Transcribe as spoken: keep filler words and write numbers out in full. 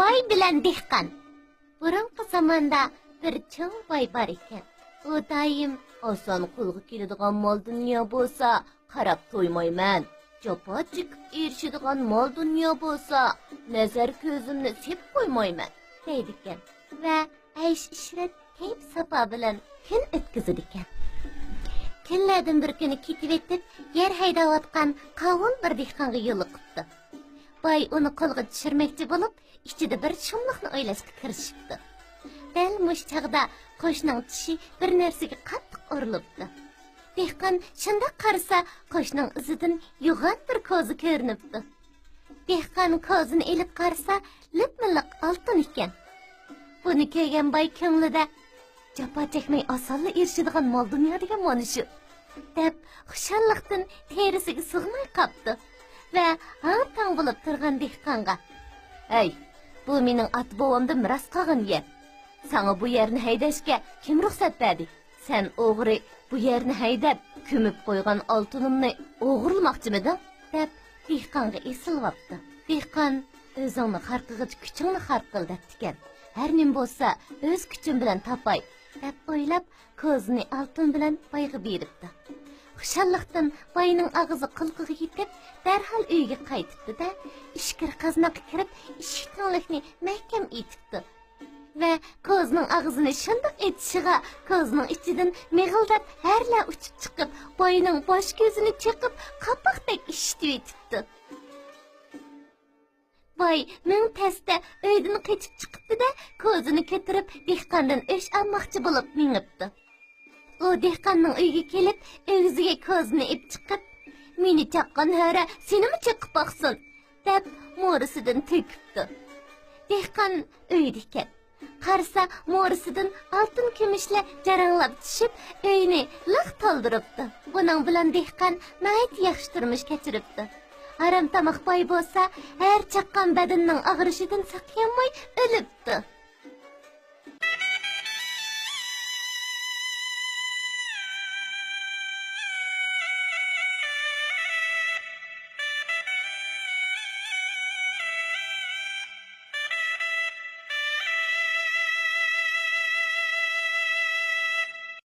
باي بىلەن دېھقان. بۇرۇنقى زاماندا بىر چوڭ باي بار ئىكەن. ئۇ دائىم «ئاسان قولغا كېلىدىغان مال دۇنيا بولسا، قاراپ تويمايمەن. جاپا چېكىپ ئېرىشىدىغان مال دۇنيا بولسا، نەزەر كۆزۈمنى سېپىپ قويمايمەن» دەيدىكەن. ۋە ئەيش-ئىشرەت، كەيپ-ساپا بىلەن كۈن ئۆتكۈزىدىكەن. كۈنلەردىن بىر كۈنى كېتىۋېتىپ، يەر ھەيدەۋاتقان قاۋۇل بىر دېھقانغا يولۇقۇپتۇ. باي ئۇنى قولغا چۈشۈرمەكچى بولۇپ، ئىچىدە بىر شۇملۇقنى ئويلاشقا كىرىشىپتۇ. دەل مۇشۇ چاغدا قوشنىنىڭ چىشى بىر نەرسىگە قاتتىق ئۇرۇلۇپتۇ. دېھقان شۇنداق قارىسا، قوشنىنىڭ ئىزىدىن يوغان بىر كوزا كۆرۈنۈپتۇ. دېھقان كوزىنى ئېلىپ قارىسا، لىپمىللىق ئالتۇن ئىكەن. بۇنى كۆرگەن باي كۆڭلىدە، «جاپا چەكمەي ئاسانلا ئېرىشىدىغان مال دۇنيا دېگەن مانا شۇ» دەپ، خۇشاللىقتىن تېرىسىگە سىغماي قاپتۇ ۋە ھاڭ-تاڭ بولۇپ تۇرغان دېھقانغا، «ھەي، بۇ مېنىڭ ئاتا-بوۋامدىن مىراس قالغان يەر. ساڭا بۇ يەرنى ھەيدەشكە كىم رۇخسەت بەردى؟ سەن ئوغرى، بۇ يەرنى ھەيدەپ، كۆمۈپ قويغان ئالتۇنۇمنى ئوغرىلىماقچىمىدىڭ؟» دەپ، دېھقانغا ئېسىلىۋاپتۇ. دېھقان، «ئۆزۈڭنى خار قىلغۇچە، كۈچۈڭنى خار قىل» دەپتىكەن. «ھەر نېمە بولسا، ئۆز كۈچۈم بىلەن تاپاي» دەپ ئويلاپ، كوزىنى ئالتۇن بىلەن بايغا بېرىپتۇ. خۇشاللىقتىن باينىڭ ئاغزى قۇلىقىغا يېتىپ، دەرھال ئۆيىگە قايتىپتۇ-دە، ئىچكىرى قازناققا كىرىپ، ئىشىك تۈڭلۈكنى مەھكەم ئېتىپتۇ. ۋە كوزىنىڭ ئاغزىنى شۇنداق ئېچىشىغا، كوزىنىڭ ئىچىدىن مىغىلداپ ھەرلەر ئۇچۇپ چىقىپ، باينىڭ باش كۆزىنى چېقىپ، قاپاقتەك ئىششىتىۋېتىپتۇ. باي مىڭ تەستە ئۆيدىن قېچىپ چىقىپتۇ-دە، كوزىنى كۆتۈرۈپ، دېھقاندىن ئۆچ ئالماقچى بولۇپ مېڭىپتۇ. ئۇ دېھقاننىڭ ئۆيىگە كېلىپ، ئۆگزىگە كوزىنى ئېلىپ چىقىپ، «مېنى چاققان ھۆرە سېنىمۇ چېقىپ باقسۇن» دەپ، مورىسىدىن تۆكۈپتۇ. دېھقان ئۆيدىكەن. قارىسا، مورىسىدىن ئالتۇن كۈمۈشلەر جاراڭلاپ چۈشۈپ، ئۆينى لىق تولدۇرۇپتۇ. بۇنىڭ بىلەن دېھقان ناھايىتى ياخشى تۇرمۇش كەچۈرۈپتۇ. ھارام تاماق باي بولسا، ھەر چاققان بەدىنىنىڭ ئاغرىشىدىن ساقىيالماي ئۆلۈپتۇ.